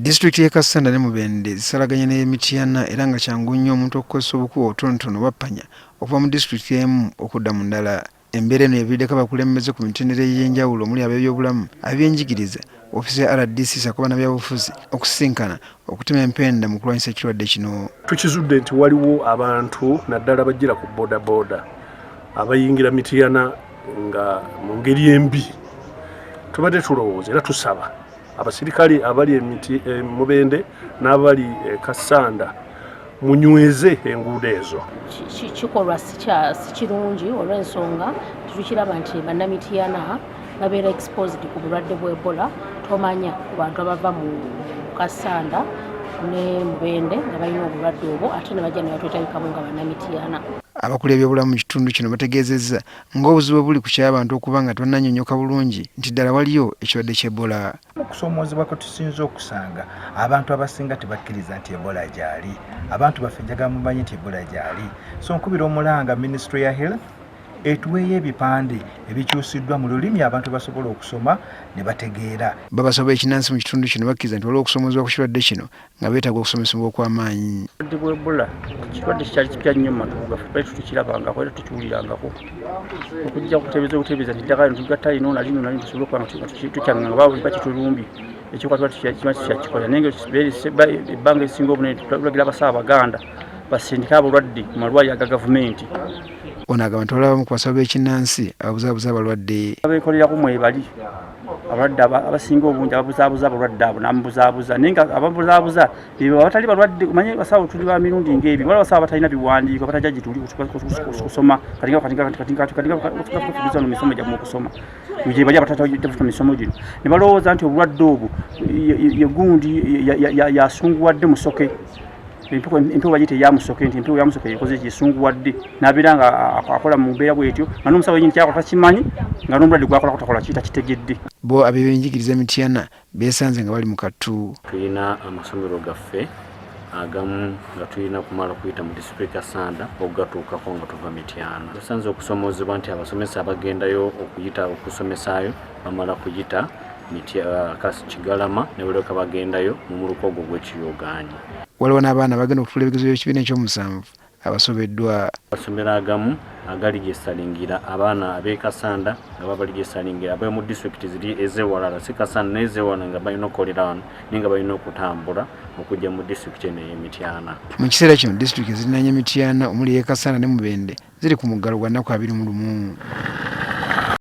Disitulikiti y'e Kassanda ne Mubende zisalaganye n'ey'e Mityana era nga kyangu nnyo omuntu okukozesa obukubo obutonotono obwa ppanya okuva mu disitulikiti emu okudda mu ndala. Embeera eno eviiriddeko abakulembeze ku mitendera egy'enjawulo omuli ab'ebyobulamu, ab'ebyenjigiriza, ofiisi ya rdc ssaako bannabyabufuzi okusisinkana okutema empenda mu kulwanyisa ekirwadde kino. Tukizudde nti waliwo abantu naddala abajjira ku bodaboda abayingira Mityana nga mu ngeri embi. Tubadde tulowooza era tusaba abasirikale abali emiti e Mubende n'abali e Kassanda munyweze enguudo ezo. Kikolwa si kirungi olw'ensonga tetukiraba nti bannamityana babeera exposed ku bulwadde bwa Ebola. Tomanya ku bantu abava mu Kassanda ne Mubende nga balina obulwadde obwo ate ne bajja ne batwetabikamu nga bannamityana. Abakulira ebyobulamu mu kitundu kino bategeezezza ng'obuzibu bwe buli ku ky'abantu okuba nga tebannannyonnyoka bulungi nti ddala waliyo ekirwadde kya Ebola. Okusoomoozebwa kwe tusinze okusanga, abantu abasinga tebakkiriza nti Ebola gyali. Abantu baffe njagala mumanye nti Ebola gyali. So nkubira omulanga minisitule ya Health etuweeyo ebipande ebikyusiddwa mu lulimi abantu basobola okusoma ne bategeera. Bo abasawo b'ekinnansi mu kitundu kino bakkiriza nti waliwo okusoomoozebwa ku kirwadde kino nga beetaaga okusomesebwa okw'amaanyi. Obulwadde bwa Ebola kirwadde kikyali kipya nnyo mu matu gaffe, twali tetukirabangako era tetukiwulirangako. Okujja okuteebeza obuteebeza nti eddagala lino tugatta lino na lino na lino tusobole okuba nga tukyanganga baba bakitulumbye ekyokuba tuba tukimanyi tukyakikola naye nga ebbanga erisinga obunene tulagira abasawo Abaganda basindike abalwadde mu malwaliro aga gavumenti. Ono agamba nti waliwo abamu ku basawo b'ekinnansi ababuzaabuza abalwadde. Abeekolerako mwebali abalwadde abasinga obungi ababuzaabuza abalwadde abo n'amubuzaabuza naye nga ababuzaabuza bebo abatali balwadde. Omanye basawo tuli ba mirundi ng'ebyo, waliwo abasawo abatalina biwandiiko abatajja gye tuli kusoma katinga misomo gyammwe okusoma gye bali abatatafuta misomo gino ne balowooza nti obulwadde obwo ye gundi yasunguwadde musoke empewo bagiyita eyamusoke nti empewo yamusoke yekoze kyesunguwadde nabeera nga akola mu mbeera bwetyo nga n'omusawo yenyini kyakola takimanyi nga n'omulwadde gwakolako takola ki takitegedde. Bo ab'ebyenjigiriza e Mityana beesanze nga bali mu kattu. Tulina amasomero gaffe agamu nga tulina kumala kuyita mu disitulikiti Kassanda okugatuukako nga tuva Mityana. Tusanze okusomoozebwa nti abasomesa abagendayo okuyita okusomesaayo bamala kuyita Kigalama ne balyoka bagendayo mu muluka ogwo gw'ekiyogaanyi. Waliwo n'abaana abagenda okutuula ebigezo by'ekibiina ekyomusanvu abasobeddwa. Amasomero agamu agaligistalingira abaana ab'e Kassanda nga babaligistalingira ab'omu disitulikiti ziri ez'ewalala si Kassanda naye ez'ewalala nga balina okukolera wano naye nga balina okutambula okujja mu disitulikiti eno ey'e Mityana. Mu kiseera kino disitulikiti ezirinaanye Mityana omuli ey'e Kassanda ne Mubende ziri ku muggalo gwa nnaku 21.